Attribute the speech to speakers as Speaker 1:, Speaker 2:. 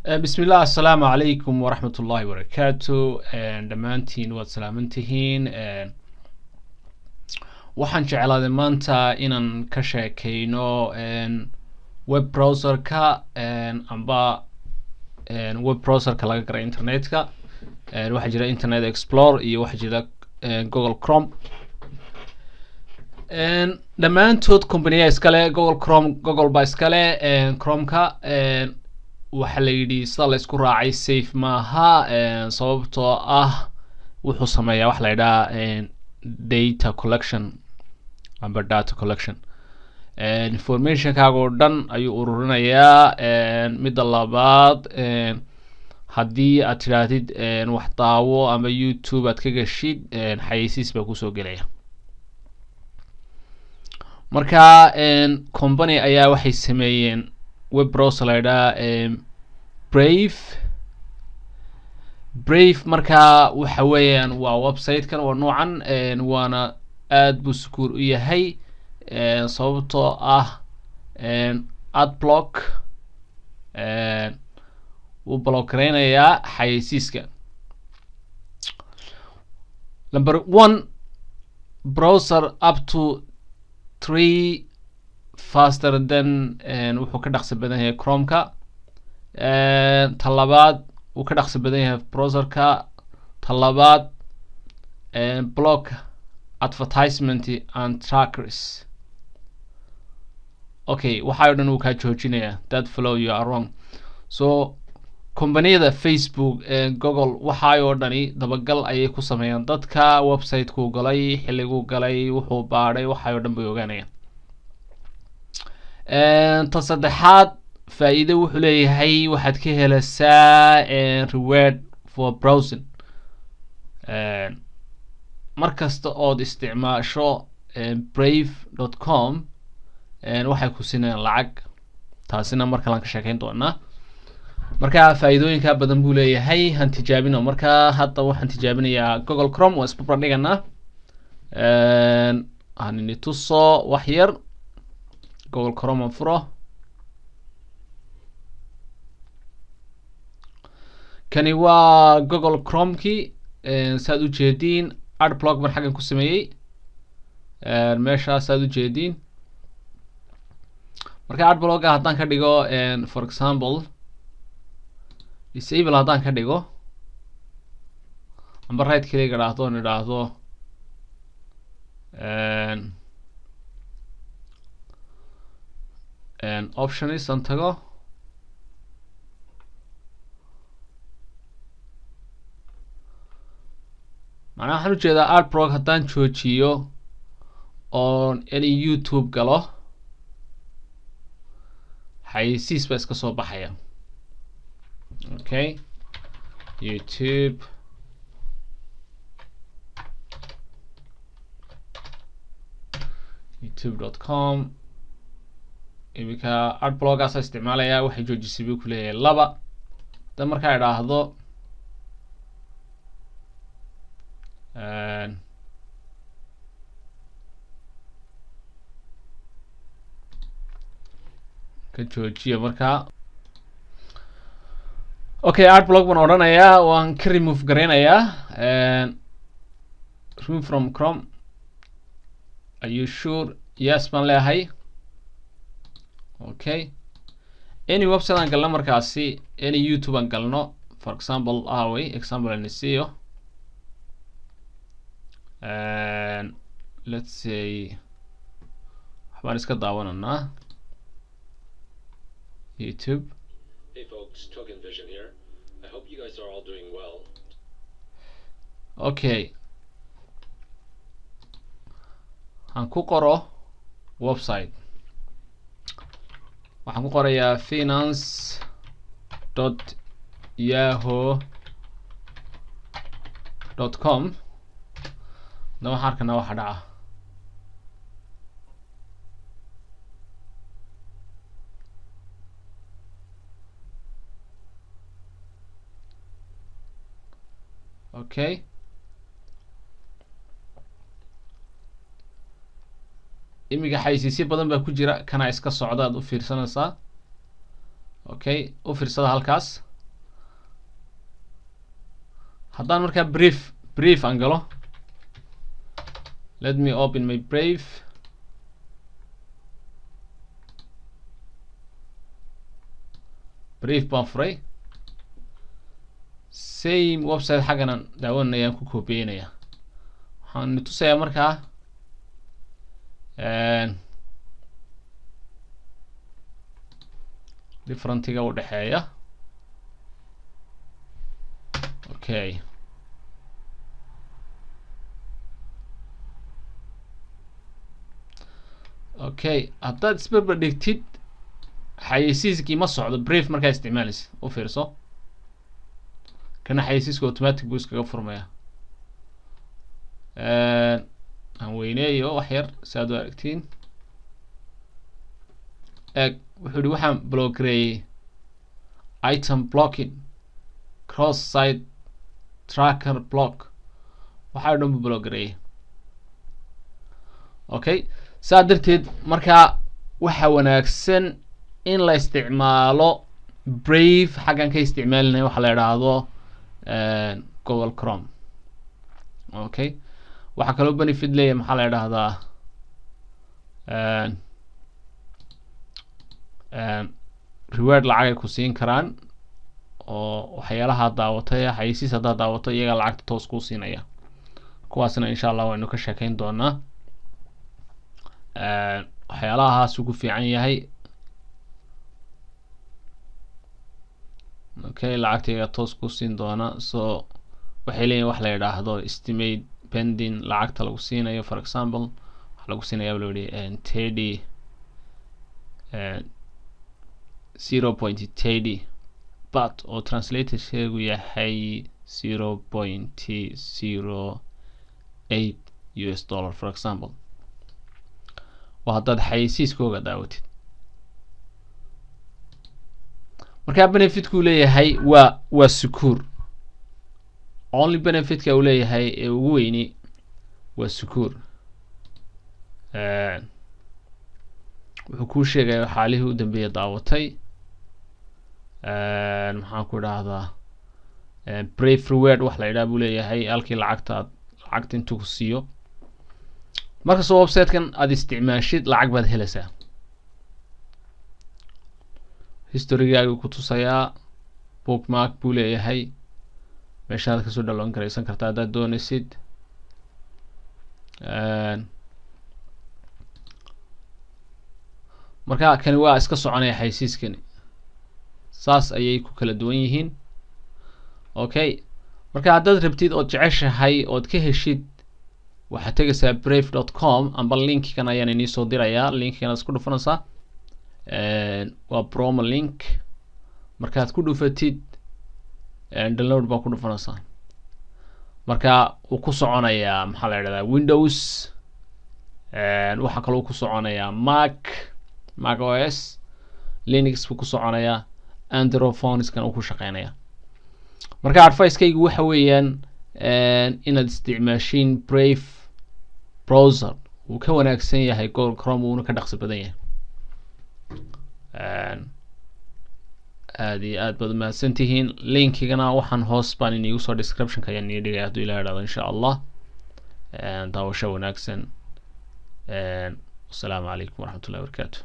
Speaker 1: Bismillah, assalaamu calaykum waraxmat ullahi wabarakaatu. Dhammaantiin waad salaaman tihiin. Waxaan jeclaaday maanta inaan ka sheekeyno web browserka amba web browserka laga garay internetka. Waxaa jira Internet Explorer iyo waxaa jira Google Chrome. Dhammaantood companiya iskale. Google Chrome, Google baa iskale. Chromeka waxaa la yidhi, sida la isku raacay, safe maaha, sababtoo ah wuxuu sameeyaa waxa la yidhaha data collection amba data collection, informationkaaga oo dhan ayuu ururinayaa. Midda labaad, haddii aad tidhaahdid wax daawo ama YouTube aad ka gashid, xayeysiis baa kusoo gelaya. Marka company ayaa waxay sameeyeen web browser la yidhaha Brave. Brave marka waxa weeyaan waa website-kan, waa noocan, waana aad buu secure u yahay, sababtoo ah adblock wuu block gareynayaa xayeysiiska. Number one, browser up to three faster than, wuxuu ka dhaqsi badan yahay Chromeka. Ta labaad, wuu ka dhaqsi badan yahay browserka. Ta labaad, block advertisement and trackers. Okay, waxaa o dhan uu kaa joojinaya that follow you around. So kombaniyada Facebook, Google, waxaay oo dhani dabagal ayay ku sameeyaan dadka, website-kuu galay, xilliguu galay, wuxuu baadhay, waxaay o dhan bay ogaanayaan. Ta saddexaad, faa-iido wuxuu leeyahay, waxaad ka helaysaa reward for browsing. Mar kasta ood isticmaasho brave.com, waxay ku siinayaan lacag. Taasina mar kalaan ka sheekeyn doonaa. Marka faa-iidooyinka badan buu leeyahay, han tijaabino. Marka hadda waxaan tijaabinayaa Google Chrome, waan isbarbardhiganaa. Han ini tuso wax yar. Google Chrome aan furo. Kani waa Google Chromeki. Saad ujeediin, adblock baan xaggan ku sameeyey meeshaas, saad ujeediin. Marka adblocka haddaan ka dhigo, for example, disable haddaan ka dhigo amba right click idhaahdo, on idhaahdo options aan tago, macnaha waxaan ujeedaa adblock haddaan joojiyo oon any YouTube galo, xayeysiis baa iska soo baxaya. Okay, YouTube, youtube.com. Iminka adblockaasa isticmaalaya, waxay joojisay buu kuleeyahay laba. Hadda markaa idhaahdo ka joojiya markaa, okay, adblock baan odhanayaa, waan ka remove gareynayaa. Remove from Chrome, are you sure? Yes baan leeyahay. Okay, any website aan galno markaasi, any YouTube aan galno, for example, away example aan siiyo, let's say waxbaan iska daawananaa YouTube.
Speaker 2: Hey folks, Token Vision here. I hope you guys are all doing well.
Speaker 1: Okay, aan ku qoro website, waxaan ku qorayaa finance.yahoo.com. Da waxaan arkanaa waxa dhaca. Okay, iminka xaysiisyo badan baa ku jira, kana iska socda, aad u fiirsanaysaa. Okay, u fiirsada halkaas. Haddaan markaa Brave aan galo, let me open my Brave. Brave baan furay, same website xagganan daawanayaan ku koobiyeynaya. Waxaan tusayaa markaa differentiga u dhexeeya. Okay, haddaad isbarbar dhigtid, xayeysiiskii ma socdo Brave markaa isticmaalaysa. U fiirso, kana xayeysiiska automatic buu iskaga furmaya. Aan weyneeyo wax yar si aad u aragtiin. Eeg, wuxuu yihi waxaan blockgareeyey item blocking, cross site tracker block, waxaa dhan buu blockgareeyey. Okay, saa darteed markaa waxa wanaagsan in la isticmaalo Brave xaggan ka isticmaalinaya waxa la idhaahdo Google Chrome. Okay, waxaa kaloo benefit leeyahay, maxaa la idhaahdaa, reward lacag ay ku siin karaan oo waxyaalaha daawatay, xayeysiis haddaad daawato, iyagaa lacagta toos kuu siinaya. Kuwaasna insha Allah waynu ka sheekeyn doonaa. Waxyaalahaasuu ku fiican yahay. Okay, lacagta iyagaa toos kuu siin doona. So waxay leeyihin wax la yidhaahdo estimate pending lacagta lagu siinayo. For example, waxa lagu siinaya lo yihi 30, 0.30 but oo translated sheegu yahay 0.08 US dollar, for example, waa haddaad xayeysiiskooga daawatid. Markaa benefitku leeyahay waa secure. Only benefitka uu leeyahay ee ugu weyni waa secure. Wuxuu kuu sheegaya xaalihii u dambeeya daawatay. Maxaan ku idhaahdaa, Brave reward wax la yidhaha buu leeyahay, halkii lacagta aad lacagta intuu ku siiyo. Markastoo website-kan aada isticmaashid, lacag baad helaysaa. Historygaagu ku tusayaa, bookmark buu leeyahay, meeshaad kasoo download garaysan kartaa haddaad doonaysid. Marka kani waa iska soconaya xaysiiskani. Saas ayay ku kala duwan yihiin. Okay, marka haddaad rabtid ood jeceshahay ood ka heshid, waxaad tegaysaa brave.com amba linkigan ayaan inii soo dirayaa. Linkigan aad isku dhufanaysaa, waa promo link. Markaad ku dhufatid, download baa ku dhufanaysaa. Marka wuu ku soconayaa, maxaa la yidhahdaa, Windows, waxaa kaloo ku soconayaa Mac OS, Linux buu ku soconayaa, Android phoneskan uu ku shaqeynaya. Marka advicekaygu waxa weeyaan inaad isticmaashiin Brave browser. Wuu ka wanaagsan yahay Google Chrome, wuuna ka dhaqso badan yahay. Aad iyo aad baad umahadsan tihiin. Linkigana waxaan hoos baan iniigu soo, descriptionka ayaan inii dhigaya hadduu Ilah idhahdo, insha Allah. Daawasho wanaagsan. Wasalaamu calaykum waraxmatullahi wabarakatu.